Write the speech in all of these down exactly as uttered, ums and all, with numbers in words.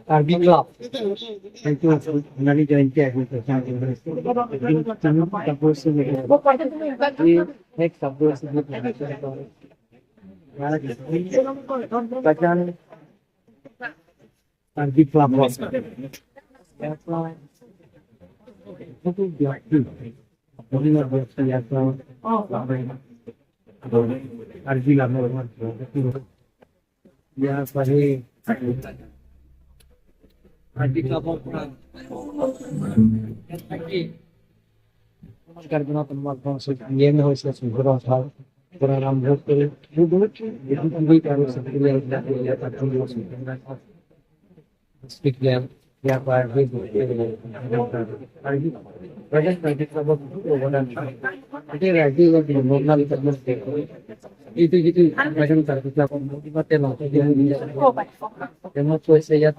Karbi Club. Itu nari join ke aku ke sana. Next, Gajan Karbi Club House. Karbi Club House. Ya, pahi. Karbi Club House. Karbi Anglong Autonomous Council, E M A হৈছে সুব্ৰত সাহু, পৰা আৰম্ভ কৰি বহুত, বহুত, বহুত, বহুত আৰু speaker, ইয়াৰ পৰা আহি আৰু প্ৰজেক্ট ৰাজ্যিক অৱদান, গোটেই ৰাজ্যিক অৱদান, এইটো যিটো প্ৰজেক্ট ৰাজ্যিক অৱদান, কিবা তেওঁ তেওঁ কৈছে ইয়াত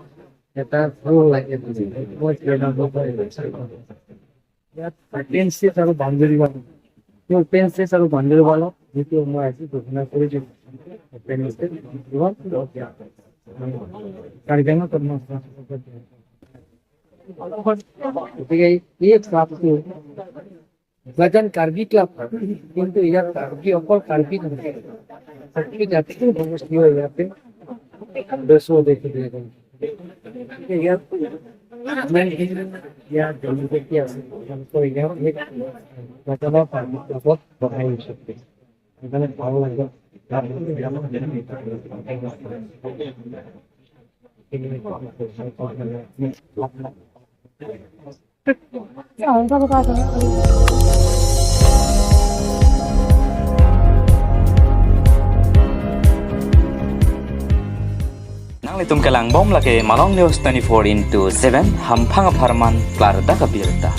এটা ভাল লাগে বুলি। মই প্ৰেৰণা পাই আছো। ইয়াত অপেন স্পেচ আৰু বাউণ্ডেৰী ৱাল, সেই অপেন স্পেচ আৰু বাউণ্ডেৰী ৱালত যিটো মই আজি ঘোষণা কৰি দিম, অপেন স্পেচ, কাৰ্বি আংলং কৰ্মসংস্থান। গতিকে এই ক্লাবটো গাজন কাৰ্বি ক্লাব, কিন্তু ইয়াত কাৰ্বি, অকল কাৰ্বি নহয়, সকলো জাতিৰ জনগোষ্ঠীয় ইয়াতে সদস্য হৈ থাকিব। ইয়াত ইমানখিনি ইয়াত জনজাতি আছে, তেওঁলোকৰ ইয়াত সেই গাজনৰ কাৰ্বি ক্লাবত বহাই দিছে। সেইকাৰণে ভাল লাগে। Nanglitum kelangbom lake Malong News twenty-four into seven, hamphang apharman klardak abirta.